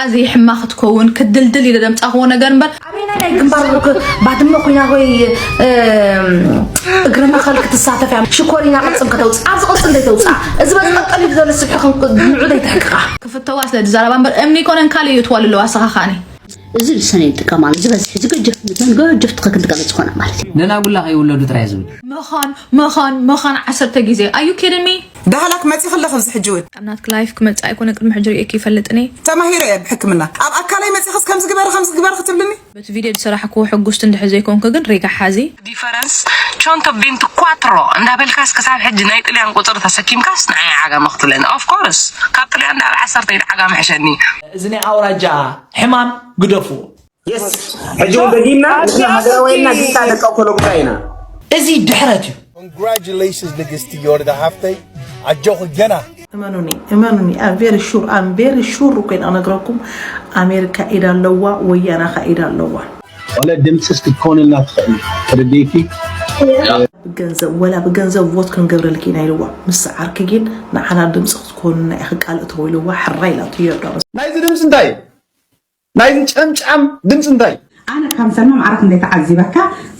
ኣዚ ሕማ ክትከውን ክትድልድል ኢለ ደምጻኽዎ ነገር እምበር ኣበይና ናይ ግንባር ባድመ ኮይና ወይ እግረ መኸል ክትሳተፍ እያ ሽኮሪና ቅልጽም ከተውፅእ ኣብዚ ቅልጽም ዘይተውፅኣ እዚ በዚ ቀልቀል ኢሉ ዘሎ ስብሒ ንዑ ዘይትሕቅቃ ክፍተዋ ስለ ዝዛረባ እምበር እምኒ ይኮነን ካልእ እዩ ትዋል ኣለዋ ኣሰኻኻኒ እዚ ልሰነ ይጥቀማሉ ዝበዝሕ እዚ ገጀፍ ምትን ገጀፍ ትኸክን ትቀበጽ ኾና ማለት እዩ ነናጉላ ከይውለዱ ጥራይ ዝብል መኻን መኻን መኻን ዓሰርተ ግዜ ኣዩ ኬድሚ ዳህላክ መፂ ክለኽ ኣብዚ ሕጂ እውን ኣብ ናትክ ላይፍ ክመፅእ ኣይኮነ ቅድሚ ሕጂ ርእየኪ ይፈልጥኒ ተማሂረ እየ ብሕክምና ኣብ ኣካለይ መፂኽስ ከምዚ ግበሪ ከምዚ ግበሪ ክትብልኒ በቲ ቪድዮ ዝሰራሕክዎ ሕጉስቲ እንድሕር ዘይኮንኩ ግን ሪጋ ሓዚ ዲፈረንስ ቾንቶ ቢንቲ ኳትሮ እንዳበልካስ ክሳብ ሕጂ ናይ ጥልያን ቁፅሪ ተሰኪምካስ ንዓይ ዓጋመ ክትብለኒ of course ካብ ጥልያን ዳር ዓሰርተ ኢድ ዓጋመ ሕሸኒ እዚ ናይ ኣውራጃ ሕማም ግደፍዎ። Yes ሕጂ እውን ደጊምና ንሕና ሃገራውያንና ግንታ ደቂ ኣኮሎ ጉዳይ ኢና። እዚ ድሕረት እዩ። Congratulations ንግስቲ ዮርዳ ሓፍተይ ኣጆኺ ገና እመኑኒ እመኑኒ I'm very sure I'm very sure እኮ ኢና ክነግረኩም ኣሜሪካ ኢድ ኣለዋ ወያና ኸ ኢድ ኣለዋ። ዋላ ድምፅስ ክትኮንልና ትኽእል ተረዲእኪ። ብገንዘብ ወላ ብገንዘብ ቮት ክንገብረልኪ ኢና ኢልዋ ምስ ዓርኪ ግን ንዓና ድምፂ ክትኮንና ኢኺ ቃል እተው ኢልዋ ሕራይ ኢላቶ ዮርዳኖስ። ናይዚ ድምፂ እንታይ እዩ? ናይዚ ጨምጫም ድምፂ እንታይ እዩ? ኣነ ካብ ሰልማም ዓራት እንደ ተዓዚበካ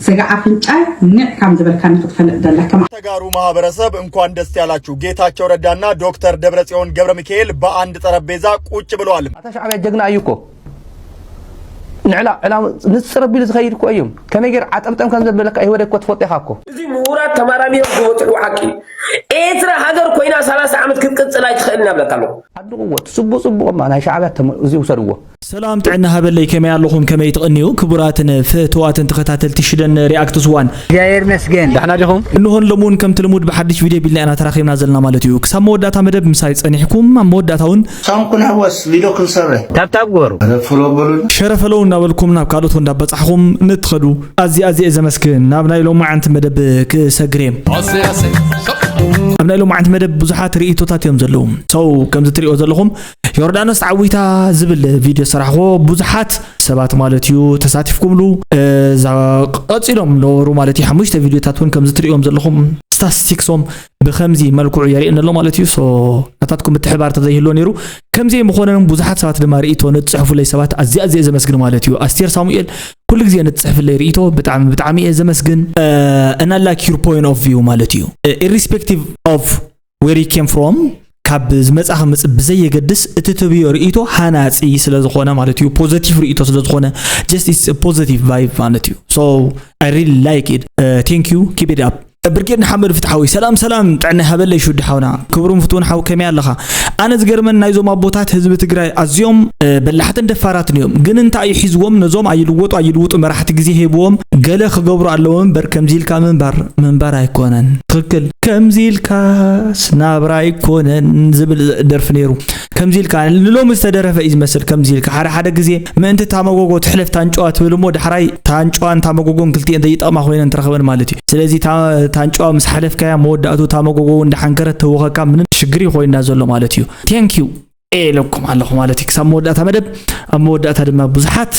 ስጋ ኣፍንጫይ ንዕ ካብ ዝበልካኒ ክትፈልጥ ደለካ። ተጋሩ ማህበረሰብ እንኳን ደስ ያላችሁ። ጌታቸው ረዳና ዶክተር ደብረጽዮን ገብረ ሚካኤል በአንድ ጠረጴዛ ቁጭ ብለዋል። ኣታ ሻዕብያ ጀግና እዩ እኮ። ንዕላ ዕላ ንጽር ኣቢሉ ዝኸይድ እኮ እዩ። ከመይ ገይሩ ዓጠምጠም ከም ዘበለካ ኢህወደግ እኮ ትፈልጦ ኢኻ እኮ። እዚ ምሁራት ተማራሚሮም ዝበፅሕዎ ሓቂ እዩ። ኤርትራ ሃገር ኮይና ሰላሳ ዓመት ክትቅፅል ኣይትኽእልን እያ ብለካ ኣለኹ። ዓዲ ቁወት ፅቡቕ ፅቡቕ እማ ናይ ሻዕብያ ተም- እዚ ውሰድዎ። ሰላም ጥዕና ሃበለይ ከመይ ኣለኹም ከመይ ትቕንዩ ክቡራትን ፍትዋትን ተኸታተልቲ ሽደን ሪኣክትስ ዋን እግዚኣብሔር ይመስገን ዳሕና ዲኹም እንሆን ሎምውን ከምቲ ልሙድ ብሓድሽ ቪድዮ ቢልና ኢና ተራኺብና ዘለና ማለት እዩ ክሳብ መወዳእታ መደብ ምሳይ ጸኒሕኩም ኣብ መወዳእታ እውን ሳም ኩንሕወስ ሊዶ ክንሰበ ታብታብ ግበሩ ረፍሎ በሉና ሸረፈለው እናበልኩም ናብ ካልኦት እንዳበጻሕኹም ንትኸዱ ኣዚ ኣዚ እየ ዘመስግን ናብ ናይ ሎማዓንቲ መደብ ክሰግር እየ ኣብ ናይ ሎማዓንቲ መደብ ብዙሓት ርእቶታት እዮም ዘለዉ ሰው ከምዚ ትሪኦ ዘለኹም ዮርዳኖስ ዓዊታ ዝብል ቪድዮ ሰራሕዎ ብዙሓት ሰባት ማለት እዩ ተሳቲፍኩምሉ እዛ ቀፂሎም ነበሩ ማለት እዩ ሓሙሽተ ቪድዮታት እውን ከምዚ ትሪኦም ዘለኹም ስታስቲክሶም ብከምዚ መልክዑ የርእየና ኣሎ ማለት እዩ so ናታትኩም ምትሕባር ተዘይህልዎ ነይሩ ከምዚ ምኾነን ብዙሓት ሰባት ድማ ርእቶ ንትፅሕፉለይ ሰባት ኣዝየ ኣዝየ ዘመስግን ማለት እዩ ኣስቴር ሳሙኤል ኩሉ ግዜ ንትፅሕፍለይ ርእቶ ብጣዕሚ ብጣዕሚ እየ ዘመስግን and I like your point of view ማለት እዩ irrespective of where you came from ካብ ዝመፃ ክምፅእ ብዘየገድስ እቲ ትብዮ ርእቶ ሃናፂ ስለዝኾነ ማለት እዩ positive ርእቶ ስለዝኾነ just it's positive vibe ማለት እዩ so I really like it thank you keep it up ብርጌድ ንሓመዱ ፍትሓዊ ሰላም ሰላም ጥዕና ሃበለይ ሹዲ ሓውና ክብሩን ፍትውን ሓው ከመይ ኣለኻ ኣነ ዝገርመን ናይዞም ኣቦታት ህዝቢ ትግራይ ኣዝዮም በላሕትን ደፋራትን እዮም ግን እንታይ እዩ ሒዝዎም ነዞም ኣይልወጡ ኣይልውጡ መራሕቲ ግዜ ሂብዎም ገለ ክገብሩ ኣለዎም እምበር ከምዚ ኢልካ ምንባር ምንባር ኣይኮነን ትኽክል ከምዚ ኢልካስ ናብራ ኣይኮነን ዝብል ደርፊ ነይሩ ከምዚ ኢልካ ንሎሚ ዝተደረፈ እዩ ዝመስል ከምዚ ኢልካ ሓደ ሓደ ግዜ ምእንቲ ታመጎጎ ትሕለፍ ታንጨዋ ትብል እሞ ዳሕራይ ታንጨዋን ታመጎጎን ክልቲኤን ዘይጠቕማ ኮይነን ትረኽበን ማለት እዩ ስለዚ ታንጨዋ ምስ ሓለፍካያ መወዳእቱ ታመጎጎ እውን ዳሓንከረት ተወኸካ ምንም ሽግር እዩ ኮይና ዘሎ ማለት እዩ thank you እየ ኢለኩም ኣለኹ ማለት እዩ ክሳብ መወዳእታ መደብ ኣብ መወዳእታ ድማ ብዙሓት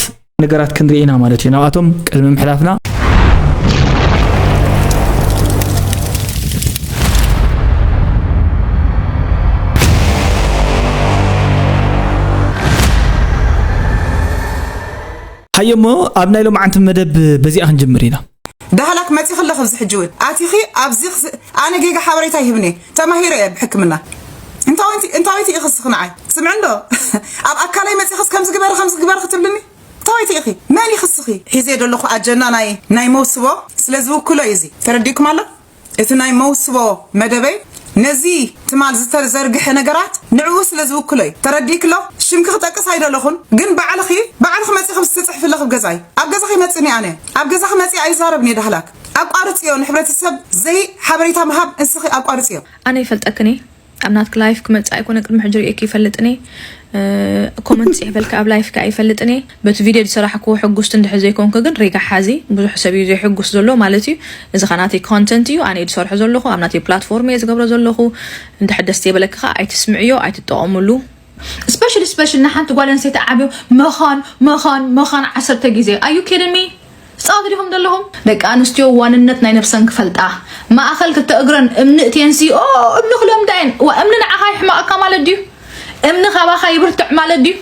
ነገራት ክንርኢ ኢና ማለት እዩ ናብኣቶም ቅድሚ ምሕላፍና ሃየሞ ኣብ ናይ ሎማዓንቲ መደብ በዚኣ ክንጅምር ኢና ዳህላክ መፂኺ ኣለኺ ኣብዚ ሕጂ እውን ኣቲኺ ኣብዚ ኣነ ጌጋ ሓበሬታ ይህብኒ ተማሂረ እየ ብሕክምና እንታወይቲ ኢኺ ስኺ ንዓይ ስምዕንዶ ኣብ ኣካለይ መፂኽስ ከምዚ ግበሪ ከምዚ ግበሪ ክትብልኒ እንታወይቲ ኢኺ መን ኢኺ ስኺ ሒዘ ዘለኹ ኣጀንዳ ናይ ናይ መውስቦ ስለ ዝውክሎ እዩ እዚ ተረዲእኩም ኣሎ እቲ ናይ መውስቦ መደበይ ነዚ ትማል ዝተዘርግሐ ነገራት ንዕኡ ስለ ዝውክሎ እዩ። ተረዲእክሎ? ሽምኪ ክጠቅስ ኣይደለኹን፣ ግን ባዕልኺ ባዕልኺ መጺኺ ምስ ትጽሕፍለኺ ኣብ ገዛይ። ኣብ ገዛኺ መጺኒ ኣነ። ኣብ ገዛኺ መጺ ኣይዛረብን እየ ዳህላክ። ኣቋርጽዮ ንሕብረተሰብ ዘይ ሓበሬታ ምሃብ እስኺ ኣቋርጽዮ። ኣነ ይፈልጠክን እየ። ኣብ ናትክ ላይፍ ክመጽእ ኣይኮነ ቅድሚ ሕጂ ርእየኪ ይፈልጥን እየ። ኮመንት ጽሒፈልኪ ኣብ ላይፍ ከኣ ይፈልጥን እየ። በቲ ቪድዮ ዝሰራሕክዎ ሕጉስቲ እንድሕር ዘይኮንኪ ግን ሪጋ ሓዚ። ብዙሕ ሰብ እዩ ዘይሕጉስ ዘሎ ማለት እዩ። እዚ ከኣ ናተይ ኮንተንት እዩ። ኣነ እየ ዝሰርሖ ዘለኹ። ኣብ ናተይ ፕላትፎርም እየ ዝገብሮ ዘለኹ። እንድሕር ደስ ዘይበለኪ ከኣ ኣይትስምዕዮ፣ ኣይትጠቐምሉ። ስፔሻሊ ስፔሻሊ ንሓንቲ ጓል ኣንስተይቲ ዓብዮም መኻን መኻን መኻን ዓሰርተ ግዜ። Are you kidding me? ትጻወቱ ዲኹም ዘለኹም? ደቂ ኣንስትዮ ዋንነት ናይ ነብሰን ክፈልጣ። ማእኸል ክልተ እግረን እምኒ እትየንሲ፣ ኦ፣ እምኒ ክለምዳ እየን። ዋ፣ እምኒ ንዓኻ ይሕመቐካ ማለት ድዩ? እምኒ ካባኻ ይብርትዕ ማለት ድዩ?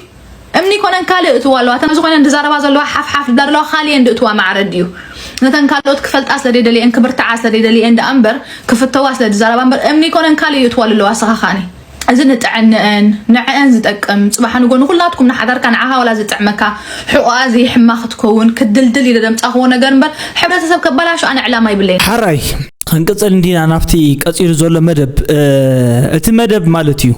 እምኒ ኮነን ካልእ እትዋ ኣለዋ። እተን ዝኾነ ዝዛረባ ዘለዋ ሓፍ ሓፍ ዝዳ ዘለዋ ካልእ እየን ድእትዋ ማዕረ ድዩ? ነተን ካልኦት ክፈልጣ ስለ ደይደልየን፣ ክብርትዓ ስለ ደይደልየን ደኣ እምበር፣ ክፍተዋ ስለ ዝዛረባ እምበር፣ እምኒ ኮነን ካልእ እዩ እትዋ ዘለዋ። ስኻ ኻኒ እዚ ንጥዕንአን ንዕአን ዝጠቅም፣ ጽባሕ ንጎ ንኹላትኩም ንሓዳርካ ንዓኻ ዋላ ዝጥዕመካ፣ ሕቖኣ ዘይሕማ ክትከውን ክትድልድል ኢለ ደምጻኽዎ ነገር እምበር፣ ሕብረተሰብ ከባላሹ ኣነ ዕላማ ይብለይን። ሓራይ፣ ክንቅጽል እንዲና ናብቲ ቀጺሉ ዘሎ መደብ። እ፣ እቲ መደብ ማለት እዩ፣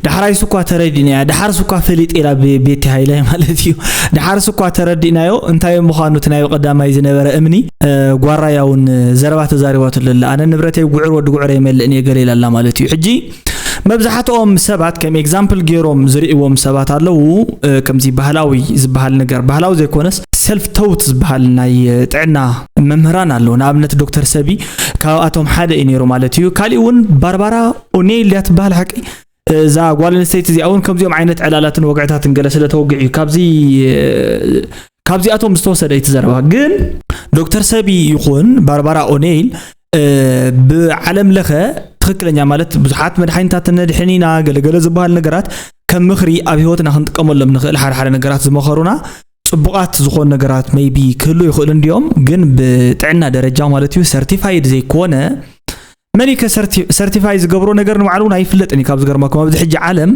ዳሕራይ ስኳ ተረዲእናያ፣ ዳሓር ስኳ ፈሊጥ ኢላ ብ-፣ ቤቲ ሃይላይ ማለት እዩ። ዳሓር ስኳ ተረዲእናዮ፣ እንታይ ምዃኑ እቲ ናይ ቀዳማይ ዝነበረ እምኒ፣ እ፣ ጓራያ እውን ዘረባ ተዛሪባትሉ ኣላ። ኣነ ንብረተይ ጉዕር ወዲ ጉዕር ኣይመልእን እየ ገለ ኢላ ኣላ ማለት እዩ። ሕጂ መብዛሕትኦም ሰባት ከም ኤግዛምፕል ገይሮም ዝርእዎም ሰባት ኣለዉ። እ፣ ከምዚ ባህላዊ ዝበሃል ነገር፣ ባህላዊ ዘይኮነስ ሰልፍ ተውት ዝበሃል ናይ፣ እ፣ ጥዕና መምህራን ኣለዉ። ንኣብነት ዶክተር ሰቢ ካብኣቶም ሓደ እዩ ነይሩ ማለት እዩ። ካሊእ እውን ባርባራ ኦኔል እያ ትበሃል ሓቂ። እዛ ጓል ኣንስተይቲ እዚኣ እውን ከምዚኦም ዓይነት ዕላላትን ወግዕታትን ገለ ስለ ተወግዕ እዩ ካብዚ፣ እ፣ ካብዚኣቶም ዝተወሰደ እዩ እቲ ዘረባ። ግን ዶክተር ሰቢ ይኹን ባርባራ ኦኔል፣ እ፣ ብዓለም ለኸ ትኽክለኛ ማለት ብዙሓት መድሓኒታት ነድሕን ኢና ገለገለ ዝበሃል ነገራት ከም ምኽሪ ኣብ ህይወትና ክንጥቀመሎም ንኽእል ሓደ ሓደ ነገራት ዝመኸሩና ጽቡቓት ዝኾኑ ነገራት ሜይቢ ክህሉ ይኽእሉ እንዲዮም፣ ግን ብጥዕና ደረጃ ማለት እዩ ሰርቲፋይድ ዘይኮነ መን እዩ ከ ሰርቲ-፣ ሰርቲፋይ ዝገብሮ ነገር ንባዕሉ እውን ኣይፍለጥን እዩ። ካብ ዝገርመኩም ኣብዚ ሕጂ ዓለም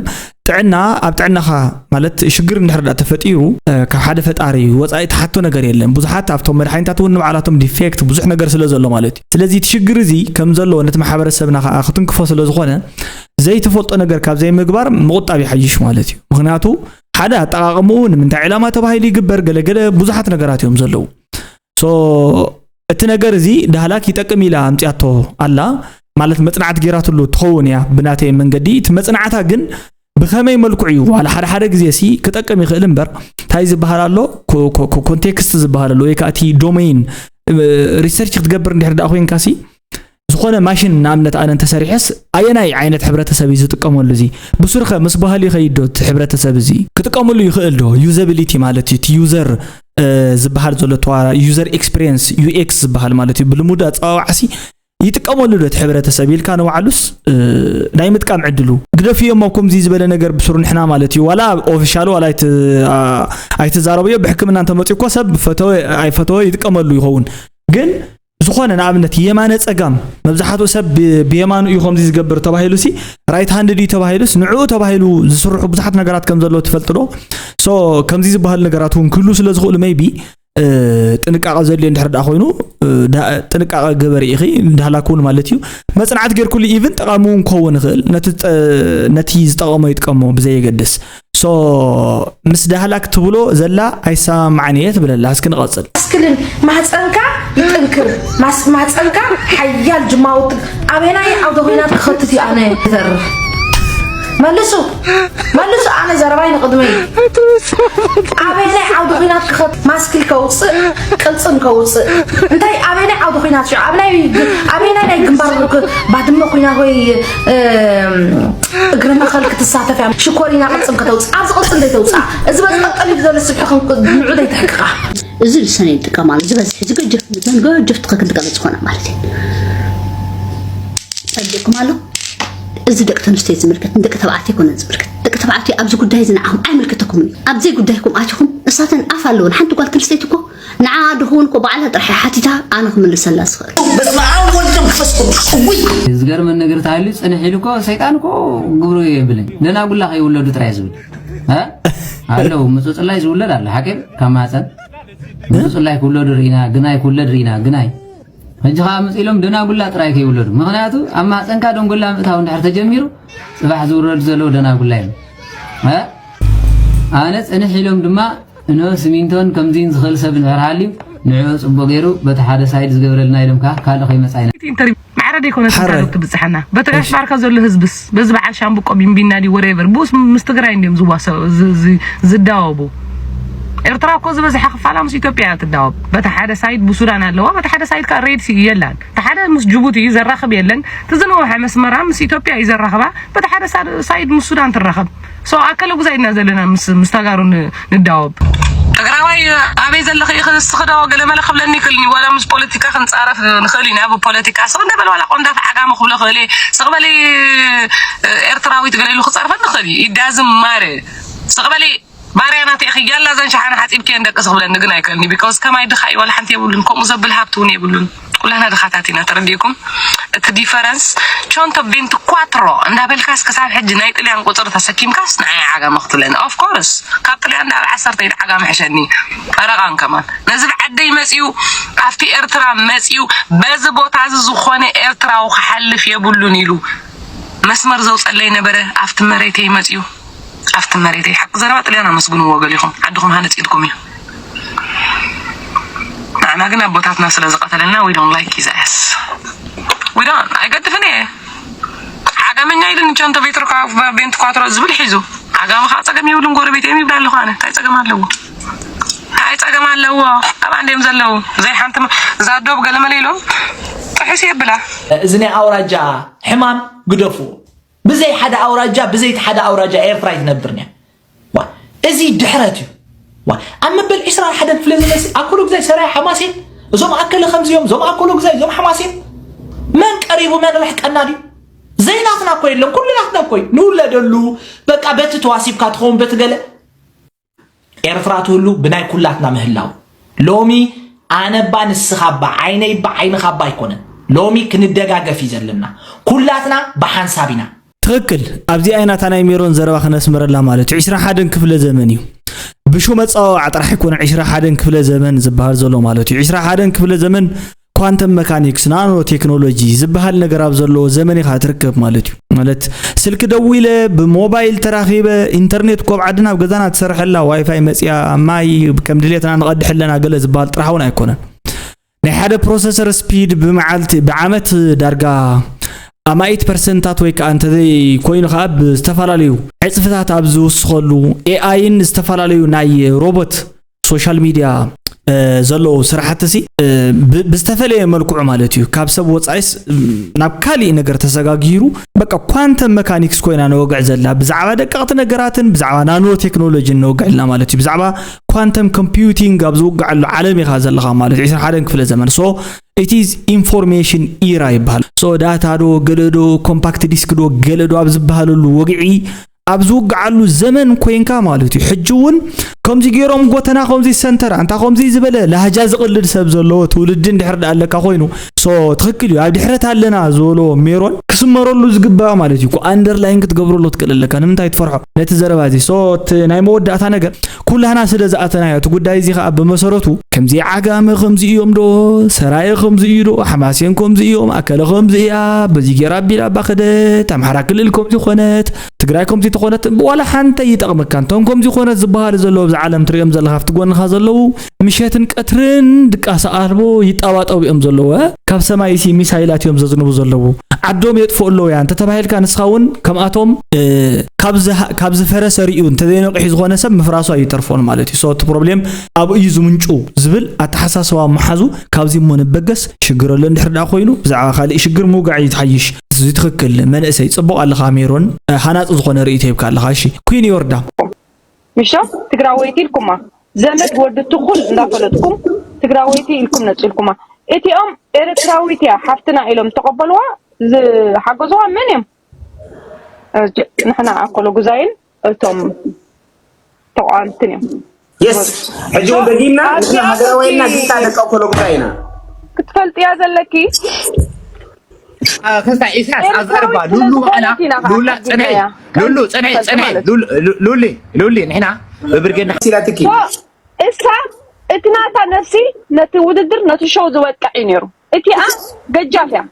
ጥዕና ኣብ ጥዕናኻ ማለት ሽግር እንድሕር ዳኣ ተፈጢሩ፣ እ፣ ካብ ሓደ ፈጣሪ ወጻኢ ትሓቶ ነገር የለን። ብዙሓት ኣብቶም መድሓኒታት እውን ንባዕላቶም ዲፌክት ብዙሕ ነገር ስለ ዘሎ ማለት እዩ። ስለዚ እቲ ሽግር እዚ ከም ዘለዎ ነቲ ማሕበረሰብና ከዓ ክትንክፎ ስለ ዝኾነ ዘይትፈልጦ ነገር ካብ ዘይምግባር ምቑጣብ ይሓይሽ ማለት እዩ። ምኽንያቱ ሓደ ኣጠቓቕምኡ ንምንታይ ዕላማ ተባሂሉ ይግበር ገለገለ ብዙሓት ነገራት እዮም ዘለዉ። ሶ እቲ ነገር እዚ ዳህላክ ይጠቅም ኢላ ኣምጺኣቶ ኣላ ማለት መጽናዕቲ ገይራትሉ ትኸውን እያ ብናተይ መንገዲ። እቲ መጽናዕታ ግን ብኸመይ መልክዑ እዩ ዋላ ሓደ ሓደ ግዜ ሲ ክጠቅም ይኽእል እምበር እንታይ ዝበሃል ኣሎ ኮ-፣ ኮ-፣ ኮ-፣ ኮንቴክስት ዝበሃል ኣሎ ወይ ከዓ እቲ ዶሜይን እ፣ ሪሰርች ክትገብር እንድሕር ደኣ ኮይንካ ሲ ዝኾነ ማሽን ንኣብነት ኣነ እንተሰሪሐስ ኣየናይ ዓይነት ሕብረተሰብ እዩ ዝጥቀመሉ እዚ ብሱርከ ምስ ባህሊ ይኸይድ ዶ እቲ ሕብረተሰብ እዚ ክጥቀመሉ ይኽእል ዶ ዩዘቢሊቲ ማለት እዩ እቲ ዩዘር እ፣ ዝበሃል ዘሎ ተዋ ዩዘር ኤክስፒሪየንስ ዩ ኤክስ ዝበሃል ማለት እዩ ብልሙድ ኣፀዋዋዕሲ ይጥቀመሉ ዶ እቲ ሕብረተሰብ ኢልካ ንባዕሉስ እ፣ ናይ ምጥቃም ዕድሉ ግደፍዮ እሞ ከምዚ ዝበለ ነገር ብስሩ ንሕና ማለት እዩ ዋላ ኦፊሻል ዋላ ኣይት-፣ ኣ-፣ ኣይትዛረብዮ ብሕክምና እንተመፅኡ እኮ ሰብ ፈተወ ኣይፈተወ ይጥቀመሉ ይኸውን ግን ዝኾነ ንኣብነት የማነ ጸጋም መብዛሕትኡ ሰብ ብ-፣ ብየማኑ እዩ ከምዚ ዝገብር ተባሂሉ ሲ ራይት ሃንድ ድዩ ተባሂሉስ ንዕኡ ተባሂሉ ዝስርሑ ብዙሓት ነገራት ከም ዘለዉ ትፈልጡ ዶ ሶ ከምዚ ዝበሃሉ ነገራት እውን ክህሉ ስለ ዝኽእሉ ሜይቢ እ፣ ጥንቃቐ ዘድልዮ እንድሕር ደኣ ኮይኑ እ፣ ዳ-፣ ጥንቃቐ ግበሪ ኢኺ እንዳህላክ እውን ማለት እዩ መጽናዕቲ ጌርኩሉ ኢቭን ጠቓሚ እውን ክኸውን ይኽእል ነቲ ጸ-፣ ነቲ ዝጠቐሞ ይጥቀሞ ብዘየገድስ ሶ ምስ ዳህላክ ትብሎ ዘላ ኣይሰማማዕን እየ ትብለላ እስኪ ንቐጽል ኣስክልን ማህፀንካ ይጥንክር ማስ- ማህፀንካ ሓያል ጅማውት ኣበናይ ዓውደ ኹናት ክኸትት እዩ ኣነ ዘርፍ መልሱ መልሱ ኣነ ዘረባይ ንቕድመይ ኣበናይ ዓውደ ኹናት ክኸት ማስክል ከውፅእ ቅልፅም ከውፅእ እንታይ ኣበናይ ዓውደ ኹናት ሽዑ ኣብናይ ኣበናይ ናይ ግንባር ባድመ ኹናት ወይ እግሪ መኸል ክትሳተፍ እያ ሽኮሪና ቅልፅም ከተውፅእ ኣብዚ ቅልፅም ዘይተውፅኣ እዚ በዚ ቀጠል እዩ ዘሎ ስብሒ ንዑ ዘይትሕቅቓ እዚ ልሳነ ይጥቀማሉ ዝበዝሕ እዚ ገጀፍ ገጀፍ ትኽክል ትቀበል ዝኾነ ማለት እዩ ጸብቁም ኣሎ እዚ ደቂ ተንስቶ ዝምልከት ደቂ ተባዕትዮ ኮነ ዝምልከት ደቂ ተባዕትዮ ኣብዚ ጉዳይ እዚ ንዓኹም ኣይምልከተኩም እዩ ኣብዚ ጉዳይኩም ኣቲኹም እሳተን ኣፍ ኣለውን ሓንቲ ጓል ተንስተይቲ እኮ ንዓ ድኹውን እኮ ባዕላ ጥራሕ ሓቲታ ኣነ ክምልሰላ ዝኽእል በስመ ኣብ ወልድ መንፈስ ቅዱስ ውይ ዝገርመን ነገር ተሃልዩ ጽንሕ ኢሉ እኮ ሰይጣን እኮ ግብሩ የብልን ደናጉላ ከይውለዱ ጥራይ ዝብል እ? ኣለዉ ምፁ ፅላይ ዝውለድ ኣሎ ሓቂም ካብ ማፀን ምፁ ፅላይ ክውለዱ ርኢና ግናይ ክውለድ ርኢና ግናይ ሕጂ ከዓ ምፅ ኢሎም ደናጉላ ጥራይ ከይውለዱ ምክንያቱ ኣብ ማፀንካ ደንጎላ ምእታው እንድሕር ተጀሚሩ ፅባሕ ዝውረዱ ዘለዉ ደናጉላ እዮም እ? ኣነ ፅንሕ ኢሎም ድማ እንሆ ስሚንቶን ከምዚን ዝኽእል ሰብ እንድሕር ሃልዩ ንዕኡ ፅቡቅ ገይሩ በቲ ሓደ ሳይድ ዝገብረልና ኢሎም ከዓ ካልእ ከይመፃ ኢና ኢንተርቪው ማዕረ ደይኮነ ሓረ። ትንካሉ ትብፅሐና በቲ ጋሽ ባርካ ዘሎ ህዝብስ በዚ በዓል ሻምብቆ ቢንቢና ድዩ ወሬቨር ብኡስ ምስ ትግራይ እንዲዮም ዝዋሰ ዝ- ዝ- ዝዳወቡ ኤርትራ እኮ ዝበዝሐ ክፋላ ምስ ኢትዮጵያ እያ ትዳወብ በቲ ሓደ ሳይድ ብሱዳን ኣለዋ በቲ ሓደ ሳይድ ከዓ ሬድ ሲ የላን እቲ ሓደ ምስ ጅቡቲ እዩ ዘራኽብ የለን እቲ ዝነውሐ መስመራ ምስ ኢትዮጵያ እዩ ዘራኽባ በቲ ሓደ ሳ- ሳይድ ምስ ሱዳን ትራኸብ ሶ ኣከለ ጉዛይ ኢና ዘለና ምስ ምስ ተጋሩ ን- ንዳወብ ትግራዋይ ኣበይ ዘለኺ ኢኺ ንስኺ ዶ ገለ መለ ክብለኒ ይኽእልኒ ዋላ ምስ ፖለቲካ ክንፃረፍ ንኽእል ኢና ብፖለቲካ ስቕ እንደ በል ዋላ ቆንዳፍ ዓጋመ ክብሎ ክእል እየ ስቕ በሊ ኤርትራዊት ገለ ኢሉ ክፀርፈኒ ይኽእል እዩ ኢዳዝም ማረ ስቕ በሊ ባርያና ያላ እዘን ሸሓነ ሓፂብክየን ደቂ ስኽብለኒ ግን ኣይከልኒ። ቢካውስ ከማይ ድኻ እዩ፣ ዋላ ሓንቲ የብሉን። ከምኡ ዘብል ሃብቲ እውን የብሉን። ኩላና ድኻታት ኢና፣ ተረዲእኩም? እቲ ዲፈረንስ ቾንቶ ቬንትኳትሮ እንዳበልካስ ክሳብ ሕጂ ናይ ጥልያን ቁፅሪ ተሰኪምካስ ንዓይ ዓጋመ ክትብለኒ። ኦፍኮርስ ካብ ጥልያን ዳብ ዓሰርተ ኢድ ዓጋመ ሕሸኒ። ፈረቓን ከማን ነዚ ብዓደይ መፅዩ ኣብቲ ኤርትራ መፅዩ በዚ ቦታ እዚ ዝኾነ ኤርትራዊ ክሓልፍ የብሉን ኢሉ መስመር ዘውፀለይ ነበረ። ኣብቲ መሬተይ መፅዩ ኣብቲ መሬተይ ሓቂ ዘረባ ጥልያን ኣመስግንዎ ገሊኹም ዓድኹም ሃነፂ ኢልኩም እዩ። ንዓና ግን ኣቦታትና ስለ ዝቐተለና we don't like his ass. We don't ኣይገድፍን እየ። ዓጋመኛ ኢሉ ንቸንቶ ቬትሮ ካብ ቤንት ኳትሮ ዝብል ሒዙ ዓጋመ ከዓ ፀገም የብሉን። ጎረቤት እዮም ይብላ ኣለኹ ኣነ። እንታይ ፀገም ኣለዎ? እንታይ ፀገም ኣለዎ? ኣብ ዓንዲ እዮም ዘለዉ። ዘይሓንቲ እዛ ዶብ ገለመለ ኢሎም ጥሕስ የብላ። እዚ ናይ ኣውራጃ ሕማም ግደፉ። ብዘይ ሓደ ኣውራጃ ብዘይ ሓደ ኣውራጃ ኤርትራ ኣይትነብርን እያ። ዋ፣ እዚ ድሕረት እዩ። ዋ፣ ኣብ መበል ዕስራን ሓደን ክፍለ ዘመን ኣኮሎ ግዛይ ሰራይ ሓማሴን እዞም ኣከለ ከምዚኦም እዞም ኣኮሎ ግዛይ እዞም ሓማሴን መን ቀሪቡ መን ርሕቀና ድዩ? ዘይናትና እኮ የለን፣ ኩሉ ናትና እኮ እዩ። ንውለደሉ በቃ በቲ ተዋሲብካ ትኸውን በቲ ገለ ኤርትራ ትህሉ ብናይ ኩላትና ምህላው። ሎሚ ኣነባ ንስኻባ ዓይነይባ ዓይንኻባ ኣይኮነን። ሎሚ ክንደጋገፍ እዩ ዘለና። ኩላትና ብሓንሳብ ኢና። ትኽክል። ኣብዚኣ ኢና እታ ናይ ሜሮን ዘረባ ክነስምረላ ማለት እዩ። ዕስራ ሓደን ክፍለ ዘመን እዩ። ብሹም ኣጸዋውዓ ጥራሕ ኣይኮነን ዕስራ ሓደን ክፍለ ዘመን ዝበሃል ዘሎ ማለት እዩ። ዕስራ ሓደን ክፍለ ዘመን ኳንተም መካኒክስ፣ ናኖ ቴክኖሎጂ ዝበሃል ነገር ኣብ ዘለዎ ዘመን ኢኻ ትርከብ ማለት እዩ። ማለት ስልኪ ደዊለ፣ ብሞባይል ተራኺበ፣ ኢንተርኔት እኮ ኣብ ዓድና ኣብ ገዛና ትሰርሐላ፣ ዋይፋይ መጽያ፣ ማይ ከም ድሌትና ንቐድሕ ኣለና ገለ ዝበሃል ጥራሕ እውን ኣይኮነን። ናይ ሓደ ፕሮሰሰር ስፒድ ብመዓልቲ ብዓመት ዳርጋ ኣማኢት ፐርሰንታት ወይ ከዓ እንተዘይ ኮይኑ ከዓ ብዝተፈላለዩ ዕፅፍታት ኣብ ዝውስኸሉ ኤኣይን ዝተፈላለዩ ናይ ሮቦት ሶሻል ሚድያ ዘለዉ ስራሕቲ ሲ ብዝተፈለየ መልክዑ ማለት እዩ ካብ ሰብ ወፃኢስ ናብ ካሊእ ነገር ተሰጋጊሩ በቃ ኳንተም መካኒክስ ኮይና ነወግዕ ዘላ ብዛዕባ ደቀቕቲ ነገራትን ብዛዕባ ናኖ ቴክኖሎጂን ነወግዕ ኣለና ማለት እዩ ብዛዕባ ኳንተም ኮምፒውቲንግ ኣብ ዝውግዓሉ ዓለም ኢኻ ዘለኻ ማለት እዩ ዕስራን ሓደን ክፍለ ዘመን so it is information era ይበሃል so ዳታ ዶ ገለ ዶ ኮምፓክት ዲስክ ዶ ገለ ዶ ኣብ ዝበሃለሉ ወግዒ ኣብ ዝውግዓሉ ዘመን ኮይንካ ማለት እዩ ሕጂ እውን ከምዚ ገይሮም ጎተና ከምዚ ሰንተር ኣንታ ከምዚ ዝበለ ላህጃ ዝቕልድ ሰብ ዘለዎ ትውልዲ እንድሕር ዳ ኣለካ ኮይኑ so ትኽክል እዩ ኣብ ድሕረት ኣለና ዝበሎ ሜሮን ክስመረሉ ዝግባእ ማለት እዩ ኣንደርላይን ክትገብረሉ ትክእል ኣለካ ንምንታይ ትፈርሖ ነቲ ዘረባ እዚ so እቲ ናይ መወዳእታ ነገር ኩላህና ስለ ዝኣተናዮ እቲ ጉዳይ እዚ ከዓ ብመሰረቱ ከምዚ ዓጋመ ከምዚ እዮም ዶ ሰራየ ከምዚ እዩ ዶ ሓማሴን ከምዚ እዮም ኣከለ ከምዚ እያ በዚ ገይራ ኣቢላ ኣባ ከደት ኣምሓራ ክልል ከምዚ ኮነት ትግራይ ከምዚ ተኾነት ዋላ ሓንተ ይጠቕመካ እንቶም ከምዚ ኮነት ዝበሃሉ ዘለዉ ኣብዚ ዓለም ትሪኦም ዘለኻ ኣብቲ ጎንኻ ዘለዉ ምሸትን ቀትርን ድቃስ ኣልቦ ይጣባጠቡ እዮም ዘለዉ ካብ ሰማይ ሲ ሚሳይላት እዮም ዘዝንቡ ዘለዉ ዓዶም የጥፍኡ ኣለዉ እያ እንተተባሂልካ ንስኻ እውን ከምኣቶም ካብ ዝፈረሰ ሪኡ እንተዘይነቂሑ ዝኾነ ሰብ ምፍራሱ ኣይተርፎን ማለት እዩ so እቲ ፕሮብሌም ኣብኡ እዩ ዝምንጩ ዝብል ኣተሓሳስባ ምሓዙ ካብዚ እሞ ንበገስ ሽግር ኣሎ እንድሕር ደኣ ኮይኑ ብዛዕባ ካልእ ሽግር ምውጋዕ እዩ ትሓይሽ እዚ ትኽክል መንእሰይ ጽቡቕ ኣለኻ ሜሮን ሃናጺ ዝኾነ ርእይቶ ሂብካ ኣለኻ እሺ ኩን ዮርዳ ምሻ ትግራወይቲ ኢልኩማ ዘመድ ወዲ ትኹል እንዳፈለጥኩም ትግራወይቲ ኢልኩም ነጺልኩማ እቲኦም ኤርትራዊት እያ ሓፍትና ኢሎም ዝተቐበልዋ ዝሓገዝዋ መን እዮም ንሕና ኣኮሎ ጉዛይን እቶም ተቃዋምትን እዮም። የስ ሕጂ እውን ደጊምና ንሕና ሃገራውያንና ግስታ ደቂ ኣኮሎ ጉዛይ ኢና። ክትፈልጥያ ዘለኪ ክስታ ኢሳያስ ኣዛርባ ሉሉ ባዕላ ሉላ ጽንሒ ሉሉ ጽንሒ ጽንሒ ሉሊ ሉሊ ንሕና ብብርጌድና ኢላትኪ እሳ እቲ ናታ ነፍሲ ነቲ ውድድር ነቲ ሾው ዝወቅዕ እዩ ነይሩ። እቲኣ ገጃፍ እያ።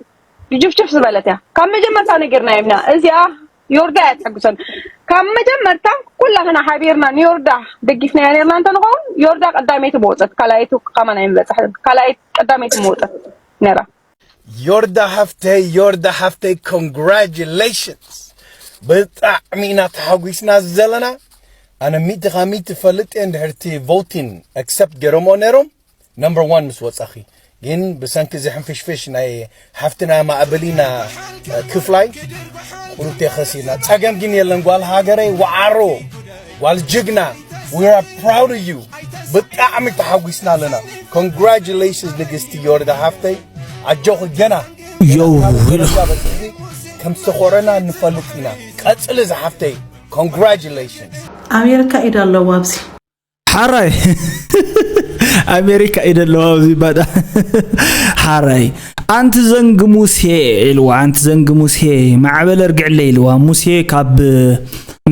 ጅፍጅፍ ዝበለት እያ ካብ መጀመርታ ነጊርናዮም ኢና እዚኣ ዮርዳ እያ ትሕግዞም ካብ መጀመርታ ኩላህና ሓቢርና ንዮርዳ ደጊፍናያ ነርና እንተንኸውን ዮርዳ ቀዳመይቲ መውፀት ካልኣይቲ ከማን ኣይምበፀሐን ካልኣይቲ ቀዳመይቲ መውፀት ነራ ዮርዳ ሃፍተይ ዮርዳ ሃፍተይ congratulations ብጣዕሚ ኢና ተሓጒስና ዘለና ኣነ ሚእቲ ካብ ሚእቲ ፈልጥ እየ እንድሕርቲ voting accept ገይሮምዎ ነይሮም number one ምስ ወጻኺ ግን ብሰንኪ እዚ ሕንፍሽፍሽ ናይ ሓፍትና ማእበሊና ክፍላይ ቁሩብ ከሲርና ጸገም ግን የለን ጓል ሃገረይ ወዓሮ ጓል ጅግና we are proud of you ብጣዕሚ ተሓጒስና ኣለና congratulations ንግስቲ ዮርዳ ሓፍተይ ኣጆኺ ገና ዮው ከም ዝተኾረና ንፈልጥ ኢና ቀጽሊ ዝሓፍተይ congratulations ኣሜሪካ ኢድ ኣለዋ ኣብዚ ሓራይ ኣሜሪካ ኢደ ኣለዋ ኣብዚ ባዳ ሓራይ ኣንቲ ዘንግ ሙሴ ኢልዋ ኣንቲ ዘንግ ሙሴ ማዕበል እርግዕለ ኢልዋ ሙሴ ካብ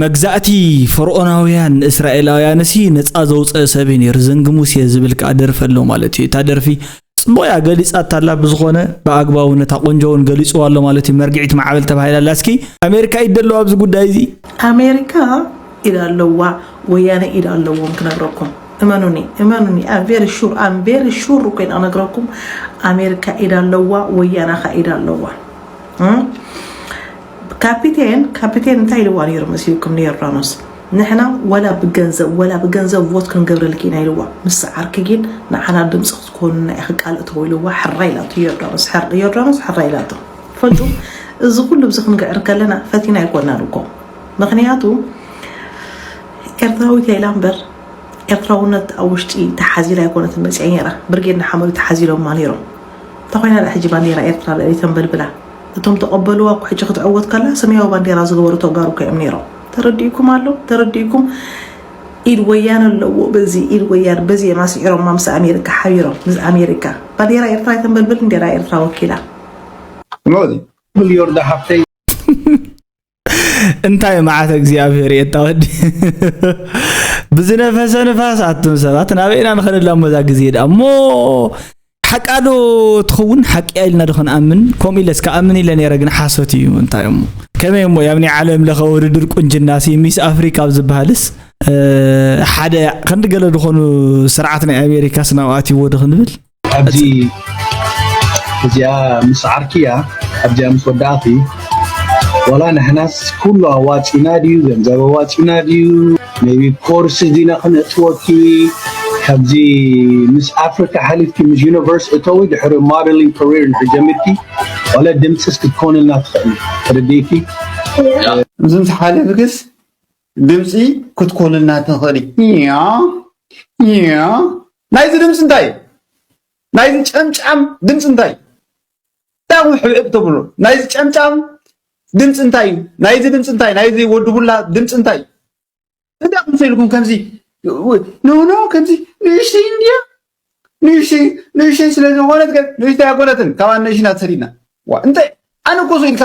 መግዛእቲ ፈርኦናውያን እስራኤላውያን ሲ ነፃ ዘውፀአ ሰብ እዩ ነይሩ ዘንግ ሙሴ ዝብል ከዓ ደርፊ ኣሎ ማለት እዩ እታ ደርፊ ጽቡቅ እያ ገሊጻታ ኣላ ብዝኾነ ብኣግባቡ ነታ ቆንጆ እውን ገሊጽዋ ኣሎ ማለት እዩ መርግዒት ማዕበል ተባሂላ ኣላ እስኪ ኣሜሪካ ኢድ ደለዋ ኣብዚ ጉዳይ እዚ ኣሜሪካ ኢድ ኣለዋ ወያነ ኢድ ኣለዎም ክነግረኩም እመኑኒ እመኑኒ I'm very sure I'm very sure ኮይና ክነግረኩም ኣሜሪካ ኢድ ኣለዋ ወያነ ካ ኢድ ኣለዋ ካፒቴን ካፒቴን እንታይ ኢልዋ ነይሩ መሲልኩም ንዮርዳኖስ ንሕና ወላ ብገንዘብ ወላ ብገንዘብ ቮት ክንገብረልኪ ኢና ኢልዋ ምስ ዓርኪ ግን ንዓና ድምፂ ክትኮኑና ኢኺ ቃል እተው ኢልዋ ሕራይ ኢላቶ ዮርዳኖስ ዮርዳኖስ ሕራይ ኢላቶ ትፈልጡ እዚ ኩሉ ብዚ ክንግዕር ከለና ፈቲና ኣይኮናን እኮ ምክንያቱ ኤርትራዊት ኢላ እምበር ኤርትራውነት ኣብ ውሽጢ ተሓዚላ ኣይኮነትን መፅያ ነይራ ብርጌድ ንሓመዱ ተሓዚሎማ ነይሮም እንተኾይና ዳ ሕጂ ባንዴራ ኤርትራ ልዕሊ ተንበልብላ እቶም ተቐበልዋ እኮ ሕጂ ክትዕወት ከላ ሰማያዊ ባንዴራ ዝገበሩ ተጋሩ እኮ እዮም ነይሮም ተረዲእኩም ኣሎ ተረዲእኩም ኢድ ወያነ ኣለዎ በዚ ኢድ ወያነ በዚ እዮም ኣስዒሮማ ምስ ኣሜሪካ ሓቢሮም ምስ ኣሜሪካ ባንዴራ ኤርትራ ኣይተንበልብል እንዴራ ኤርትራ ወኪላ ሞዚ ዮርዳ ሃብተይ እንታይ መዓት እግዚኣብሔር የታ ወዲ ብዝነፈሰ ንፋስ ኣቱም ሰባት ናበይና ንኸደላ ሞዛ ግዜ ዳ እሞ ሓቃ ዶ ትኸውን ሓቂ ኢልና ዶ ክንኣምን ከምኡ ኢለስ ክኣምን ኢለ ነይረ ግን ሓሶት እዩ እንታይ እሞ ከመይ እሞ ያብኒ ዓለም ለኸ ውድድር ቁንጅና ሲ ሚስ ኣፍሪካ ኣብ ዝበሃልስ ሓደ ክንዲ ገለ ዝኾኑ ስርዓት ናይ ኣሜሪካ ስናውኣት ይዎ ዶ ክንብል ኣብዚ እዚኣ ምስ ዓርኪ እያ ኣብዚኣ ምስ ወዳእኪ ዋላ ንሕናስ ኩሉ ኣዋፂና ድዩ ገንዘብ ኣዋፂና ድዩ ቢ ኮርስ ዲና ክነእትወኪ ካብዚ ምስ ኣፍሪካ ሓሊፍኪ ምስ ዩኒቨርስ እተዊ ድሕሪ ሞደሊንግ ካሪር እንድሕር ጀሚርኪ ዋላ ድምፅስ ክትኮንልና ትኽእል ተረዲእኪ ምስም ተሓለፍክስ ድምፂ ክትኮንልና ትኽእሊ ያ ያ ናይዚ ድምፂ እንታይ እዩ ናይዚ ጨምጫም ድምፂ እንታይ እዩ እንታይ ኢኹም ሕብዕብ ተብሉ ናይዚ ጨምጫም ድምፂ እንታይ እዩ ናይዚ ድምፂ እንታይ ናይዚ ወዲ ቡላ ድምፂ እንታይ እዩ እንታይ ኢኹም ሰኢልኩም ከምዚ ኖ ኖ ከምዚ ንእሽተይ እንድያ ንእሽተይ ንእሽተይ ስለ ዝኾነት ንእሽተይ ኣይኮነትን ካብ ኣነእሽና ተሰዲድና እንታይ ኣነ እኮ ኢልካ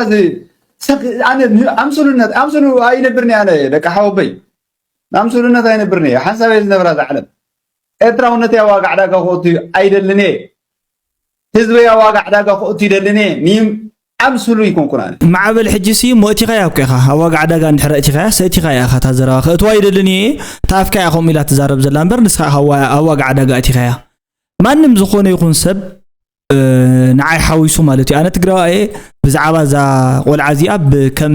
ኣነ ኣምስሉነት ኣምስሉ ኣይነብርን ኣነ ደቂ ሓወበይ ኣምስሉነት ኣይነብርን ሓንሳብ እየ ዝነብራ እዛ ዓለም ኤርትራውነተይ ኣብ ዋጋ ዕዳጋ ክእቱ ኣይደልን እየ። ህዝበይ ኣብ ዋጋ ዕዳጋ ክእቱ ይደልን እየ። ንይም ኣምስሉ ኣይኮንኩን ኣነ። ማዕበል ሕጂ ሲ እሞ እቲኻያ እኮ ኢኻ ኣብ ዋጋ ዕዳጋ እንድሕር ኣእቲኻያ ሰእቲኻያ ኢኻ እታ ዘረባ ከእትዋ ኣይደልን እየ እታ ኣፍካ እያ ከምኡ ኢላ ትዛረብ ዘላ እምበር ንስኻ ኢኻ ኣብ ዋጋ ዕዳጋ ኣእቲኻያ ማንም ዝኾነ ይኹን ሰብ ንዓይ ሓዊሱ ማለት እዩ ኣነ ትግራዋ እየ ብዛዕባ እዛ ቆልዓ እዚኣ ከም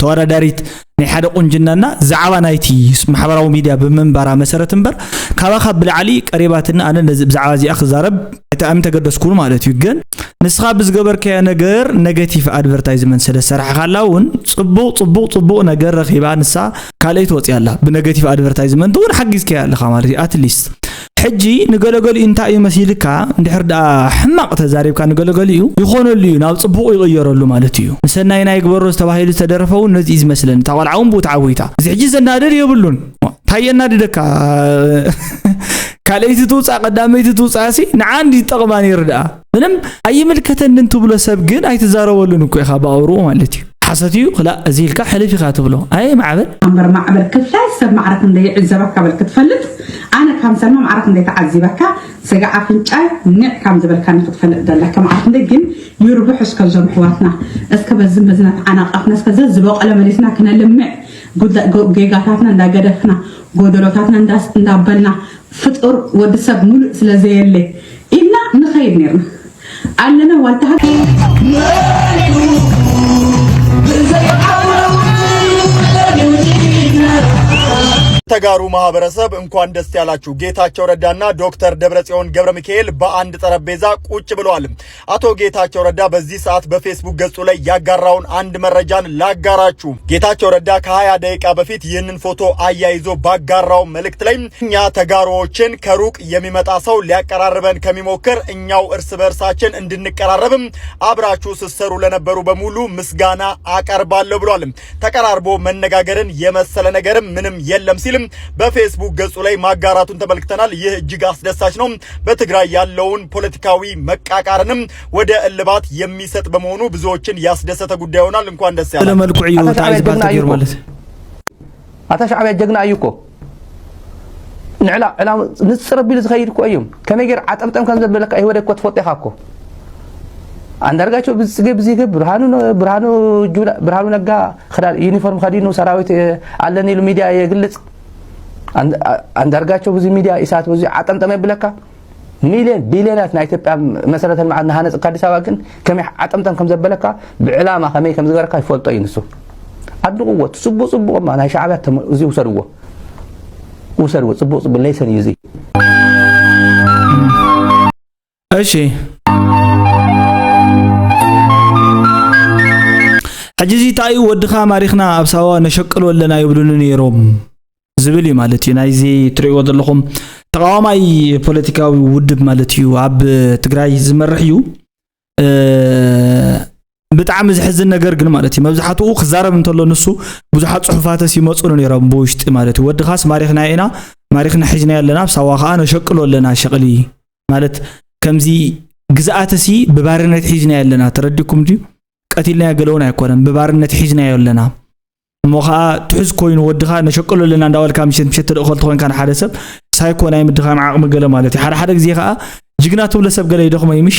ተወዳዳሪት ናይ ሓደ ቁንጅናና ዛዕባ ናይቲ ማሕበራዊ ሚድያ ብምንባራ መሰረት እምበር ካባኻ ብላዕሊ ቀሪባትኒ ኣነ ነዚ ብዛዕባ እዚኣ ክዛረብ ኣይተኣም ተገደስኩን ማለት እዩ ግን ንስኻ ብዝገበርካዮ ነገር ኔጌቲቭ ኣድቨርታይዝመንት ስለ ዝሰራሕካላ እውን ፅቡቕ ፅቡቕ ፅቡቕ ነገር ረኺባ ንሳ ካልኣይ ትወፅያ ኣላ ብኔጌቲቭ ኣድቨርታይዝመንት እውን ሓጊዝካያ ኣለኻ ማለት እዩ ኣትሊስት ሕጂ ንገለገሊኡ እንታይ እዩ መሲልካ እንድሕር ደኣ ሕማቕ ተዛሪብካ ንገለገሊኡ ይኾነሉ እዩ ናብ ፅቡቕ ይቕየረሉ ማለት እዩ ንሰናይና ይግበሮ ዝተባሂሉ ዝተደረፈ እውን ነዚ እዩ ዝመስለኒ እታ ቆልዓ እውን ብኡ ተዓዊታ እዚ ሕጂ ዘናድድ የብሉን እንታይ የናድደካ ካልኣይቲ ትውፃእ ቀዳመይቲ ትውፃእ ሲ ንዓ እንዲ ዝጠቕማ ነይሩ ደኣ ምንም ኣይምልከተንን ትብሎ ሰብ ግን ኣይትዛረበሉን እኮ ኢኻ ብኣውርኡ ማለት እዩ ሓሰት እዩ ክላእ እዚ ኢልካ ሕልፍ ኢኻ ትብሎ ኣየ ማዕበል ኣምበር ማዕበል ክፍላይ ሰብ ማዕረ ክንደይ ይዕዘበካ በል ክትፈልጥ ኣነ ካንሰልማ ማዕረ ክንደይ ተዓዚበካ ስጋ ኣፍንጫይ ንዕ ካም ዝበልካኒ ክትፈልጥ ደለካ ማዕረ ክንደይ ግን ይርብሑ እስከ ዞም ኣሕዋትና እስከ በዝን በዝና ተዓናቐፍና እስከ ዘዝበቆለ መሊስና ክነልምዕ ጌጋታትና እንዳገደፍና ጎደሎታትና እንዳበልና ፍጡር ወዲ ሰብ ሙሉእ ስለ ዘየለ ኢልና ንኸይድ ነርና ኣለና ዋልታ ተጋሩ ማህበረሰብ እንኳን ደስ ያላችሁ። ጌታቸው ረዳና ዶክተር ደብረጽዮን ገብረ ሚካኤል በአንድ ጠረጴዛ ቁጭ ብለዋል። አቶ ጌታቸው ረዳ በዚህ ሰዓት በፌስቡክ ገጹ ላይ ያጋራውን አንድ መረጃን ላጋራችሁ። ጌታቸው ረዳ ከሃያ ደቂቃ በፊት ይህንን ፎቶ አያይዞ ባጋራው መልእክት ላይ እኛ ተጋሩዎችን ከሩቅ የሚመጣ ሰው ሊያቀራርበን ከሚሞክር እኛው እርስ በእርሳችን እንድንቀራረብም አብራችሁ ስትሰሩ ለነበሩ በሙሉ ምስጋና አቀርባለሁ ብሏል። ተቀራርቦ መነጋገርን የመሰለ ነገርም ምንም የለም ሲል በፌስቡክ ገጹ ላይ ማጋራቱን ተመልክተናል። ይህ እጅግ አስደሳች ነው። በትግራይ ያለውን ፖለቲካዊ መቃቃርንም ወደ እልባት የሚሰጥ በመሆኑ ብዙዎችን ያስደሰተ ጉዳይ ይሆናል። እንኳን ደስ ያለ። መልኩዕ እዩ። ኣታ ሻዕብያ ጀግና እዩ እኮ። ኣታ ሻዕብያ ጀግና እዩ እኮ። ንዕላ ዕላ ንጽር ቢሉ ዝኸይድ እኮ እዩ። ከመይ ገይር ዓጠምጠም ከም ዘበለካ ይወደ እኮ ትፈልጥ ኢኻ እኮ። ኣንዳርጋቸው ብዝጽገ ብዝገ ብርሃኑ ብርሃኑ ጁላ ብርሃኑ ነጋ ክዳን ዩኒፎርም ከዲኑ ሰራዊት ኣለኒ ኢሉ ሚድያ የግልጽ። ኣንዳርጋቸው ብዙ ሚድያ ኢሳት ብዙ ዓጠምጠም የብለካ። ሚልዮን ቢልዮናት ናይ ኢትዮጵያ መሰረተ ልምዓት እናሃነጽካ ኣዲስ ኣበባ ግን ከመይ ዓጠምጠም ከም ዘበለካ ብዕላማ ከመይ ከም ዝገበረካ ይፈልጦ እዩ ንሱ። ኣድንቕዎ። ጽቡቕ ጽቡቕ እማ ናይ ሻዕብያ ተመ- እዚ ውሰድዎ። ውሰድዎ። ጽቡቕ ጽቡቕ ሌሰን እዩ እዚ። እሺ ሕጂ እዚ እንታይ እዩ? ወድኻ ማሪኽና ኣብ ሳዋ ነሸቅሎ ኣለና ይብሉኒ ነይሮም ዝብል እዩ ማለት እዩ። ናይዚ ትርእይዎ ዘለኹም ተቃዋማይ ፖለቲካዊ ውድብ ማለት እዩ ኣብ ትግራይ ዝመርሕ እዩ። ብጣዕሚ ዝሕዝን ነገር ግን ማለት እዩ መብዛሕትኡ ክዛረብ እንተሎ ንሱ ብዙሓት ፅሑፋተስ ይመፁሉ ነይሮም ብውሽጢ ማለት እዩ። ወድኻስ ማሪኽና ኢና ማሪኽና ሒዝና ኣለና ኣብ ሳዋ ከዓ ነሸቅሎ ኣለና ሸቅሊ ማለት ከምዚ ግዝኣትሲ ብባርነት ሒዝና ኣለና ተረዲኩም ድዩ? ቀቲልናዮ ገለውን ኣይኮነን ብባርነት ሒዝናዮ ኣለና። እሞ ከዓ ትሕዝ ኮይኑ ወድኻ ነሸቅሎ ኣለና እንዳበልካ ምሸት ምሸት ተደእኸል ተኮንካ ንሓደ ሰብ ሳይኮ ናይ ምድኻም ዓቕሚ ገለ ማለት እዩ። ሓደ ሓደ ግዜ ከዓ ጅግና ትብሎ ሰብ ገለ ይደኽሞ ይምሽ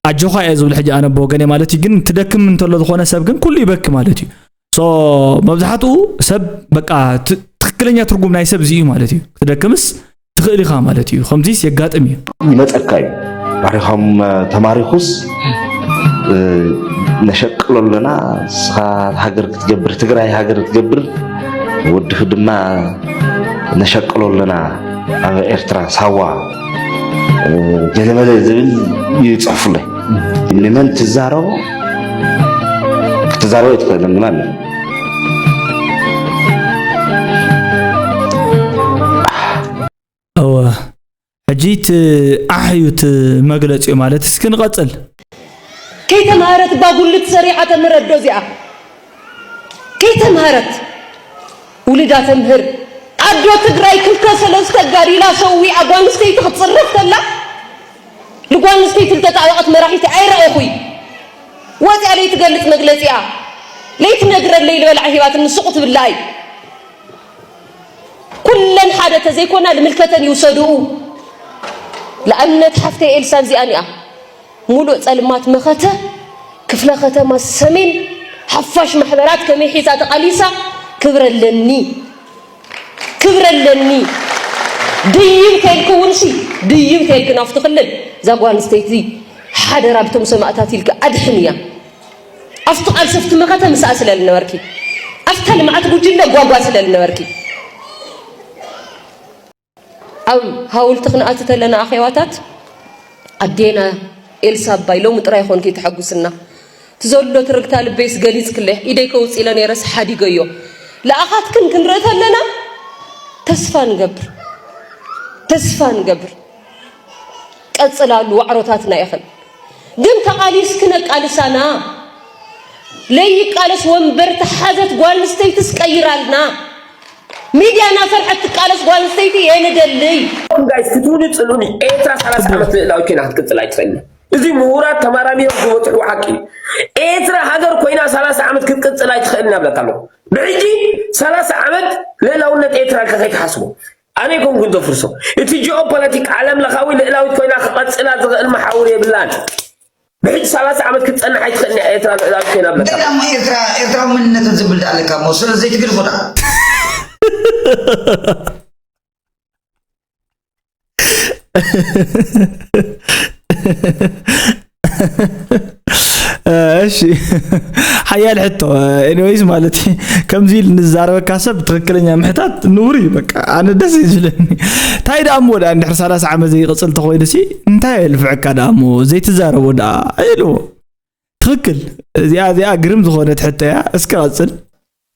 ኣጆኻ እየ ዝብል ሕጂ ኣነ ብወገነ ማለት እዩ። ግን ትደክም እንተሎ ዝኾነ ሰብ ግን ኩሉ ይበኪ ማለት እዩ። ሶ መብዛሕትኡ ሰብ በቃ ት- ትክክለኛ ትርጉም ናይ ሰብ እዚ እዩ ማለት እዩ። ክትደክምስ ትኽእል ኢኻ ማለት እዩ። ከምዚስ የጋጥም እዩ። ይመፀካ እዩ። ማሪኾም ተማሪኹስ ነሸቅሎ ኣለና። ንስኻ ሃገር ክትገብር ትግራይ ሃገር ክትገብር ወድኺ ድማ ነሸቅሎ ኣለና ኣብ ኤርትራ ሳዋ ገለመለ ዝብል ይፅሕፉለይ። ንመን ትዛረቦ ክትዛረቦ ኣይትኽእልን ማለት እዩ። እወ ሕጂ እቲ ዓሕ እዩ እቲ መግለፂኡ ማለት እስኪ ንቐፅል። ከይተምሃረት ባጉልት ሰሪዓ ተምህር ኣዶ እዚኣ ከይተምሃረት ውልዳ ተምህር ኣዶ ትግራይ ክልተ ሰለስተ ጋዲላ ሰዊዓ ጓል ኣንስተይቲ ክትፅረፍ ከላ ንጓል ኣንስተይቲ ዝተጣበቐት መራሒቲ ኣይረኣኹይ ወፅያ ለይትገልፅ መግለፂኣ ለይትነግረለይ ልበልዓ ሂባትኒ ሱቕ ትብላኣይ ኩለን ሓደ ተዘይኮና ልምልከተን ይውሰድኡ ለኣብነት ሓፍተይ ኤልሳ እዚኣ እኒኣ ሙሉእ ፀልማት መኸተ ክፍለ ከተማ ሰሜን ሓፋሽ ማሕበራት ከመይ ሒዛ ተቓሊሳ ክብረለኒ ክብረለኒ ድይብ ተልክውንሲ ድይብ ተልክን ኣብቲ ክልል እዛ ጓል ኣንስተይቲ ሓደራ ብቶም ሰማእታት ኢልክ ኣድሕን እያ ኣብቲ ቃልሲ ኣብቲ መኸተ ምስኣ ስለ ዝነበርኪ ኣብታ ልምዓት ጉጅለ ጓጓ ስለ ዝነበርኪ ኣብ ሃውልቲ ክንኣቲ ተለና ኣኼባታት ኣዴና ኤልሳ ኣባይ ሎሚ ጥራይ ኾንኪ ተሐጉስና እቲ ዘሎ ትርግታ ልበይስ ገሊጽክለ ኢደይ ከውጽ ኢለ ነይረስ ሓዲገዮ ለኣኻትክን ክንርኢ ተለና ተስፋ ንገብር ተስፋ ንገብር ቀጽላሉ ዋዕሮታትና ኢኽን ግን ተቓሊስክን ኣቃልሳና ለይቃለስ ወንበር ተሓዘት ጓል ኣንስተይትስ ቀይራልና ሚድያ እናሰርሐት ትቃለስ ጓል ኣንስተይቲ የንደልይ። ጋይስ ክትውሉ ፅሉኒ ኤርትራ ሰላሳ ዓመት ልእላዊ ኮይና ክትቅፅል ኣይትኽእልን። እዚ ምሁራት ተማራሚሮም ዝበፅሑ ሓቂ እዩ። ኤርትራ ሃገር ኮይና ሰላሳ ዓመት ክትቅፅል ኣይትኽእልን ኣብለካ ኣለኹ። ብሕጂ ሰላሳ ዓመት ልእላውነት ኤርትራ ከይትሓስቦ ኣነ ይኮንኩን ዘፍርሶ። እቲ ጂኦ ፖለቲክ ዓለም ለኻዊ ልእላዊት ኮይና ክቐፅላ ዝኽእል መሓውር የብላን። ብሕጂ ሰላሳ ዓመት ክትፀንሕ ኣይትኽእልን እያ ኤርትራ ልዕላዊት ኮይና ብለካ። እንታይ ደኣ እሞ ኤርትራ ኤርትራዊ መንነት ዝብል ደኣ ኣለካ እሞ ስለ ዘይትግድፎ ደኣ። እሺ ሓያል ሕቶ ኤኒዌይስ ማለት እዩ ከምዚ ኢል ንዛረበካ ሰብ ትክክለኛ ምሕታት ንውር እዩ በቃ ኣነ ደስ እዩ ዝብለኒ እንታይ ደኣ እሞ ደኣ እንድሕር ሰላሳ ዓመት ዘይቅፅል ተኮይኑ ሲ እንታይ የልፍዐካ ደኣ እሞ ዘይትዛረቦ ደኣ ኢልዎ ትክክል እዚኣ እዚኣ ግርም ዝኮነት ሕቶ እያ እስኪ ቀፅል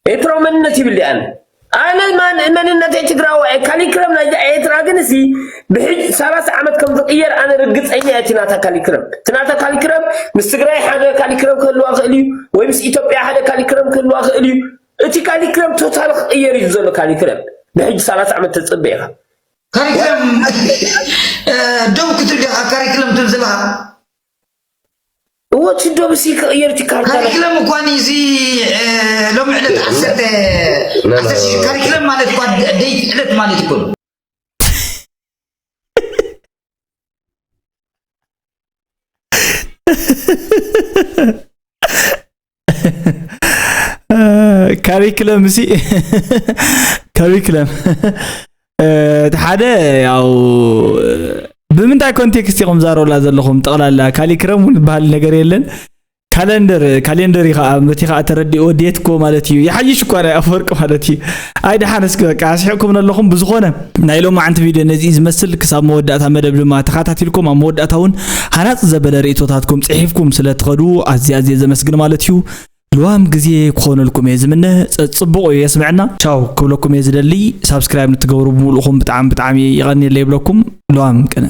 ኤርትራዊ መንነት ይብል ኣነ ኣነ ማን መንነተይ ትግራዊ እየ ካሊክረም ናይዛ ኤርትራ ግን እሲ ብሕጂ ሰላሳ ዓመት ከም ዝቅየር ኣነ ርግፀኛ እየ እቲ ናታ ካሊክረም እቲ ናታ ካሊክረም ምስ ትግራይ ሓደ ካሊክረም ክህልዋ ክእል እዩ ወይ ምስ ኢትዮጵያ ሓደ ካሊክረም ክህልዋ ክእል እዩ እቲ ካሊክረም ቶታል ክቅየር እዩ ዘሎ ካሊክረም ንሕጂ ሰላሳ ዓመት ተጸበ ኢኻ። ካሪክለም ደው ክትብል ዲኻ? ካሪክለም ትብል ዘለኻ እወ ዶብ ሲ ክቕየር እቲ ካርታ ካሪክለም እኳ እዚ ሎሚ ዕለት ዓሰርተ ካሪክለም ማለት እኳ ደይት ዕለት ማለት እኮ ካሪክለም ሲ ካሪክለም እቲ ሓደ ያው ብምንታይ ኮንቴክስት ኢኹም ዛረብላ ዘለኹም? ጠቕላላ ካሊክረም እውን ዝበሃል ነገር የለን። ካለንደር ካሌንደር እዩ ከዓ በቲ ከዓ ተረዲኦ ዴት ኮ ማለት እዩ። ይሓይሽ እኳ ናይ ኣፈወርቂ ማለት እዩ። ኣይ ደሓን እስኪ በቃ ኣስሒቕኩም ኣለኹም። ብዝኾነ ናይ ሎማዓንቲ ቪድዮ ነዚ እዩ ዝመስል። ክሳብ መወዳእታ መደብ ድማ ተኸታቲልኩም ኣብ መወዳእታ እውን ሃናፂ ዘበለ ርእቶታትኩም ፅሒፍኩም ስለ ትኸዱ ኣዝየ ኣዝየ ዘመስግን ማለት እዩ። ልዋም ግዜ ክኾነልኩም እየ ዝምነ። ፀ- ፅቡቕ እዩ የስምዐና። ቻው ክብለኩም እየ ዝደሊ። ሳብስክራይብ ንትገብሩ ብምልእኹም ብጣዕሚ ብጣዕሚ ይቐኒለ ይብለኩም። ልዋም ቅነ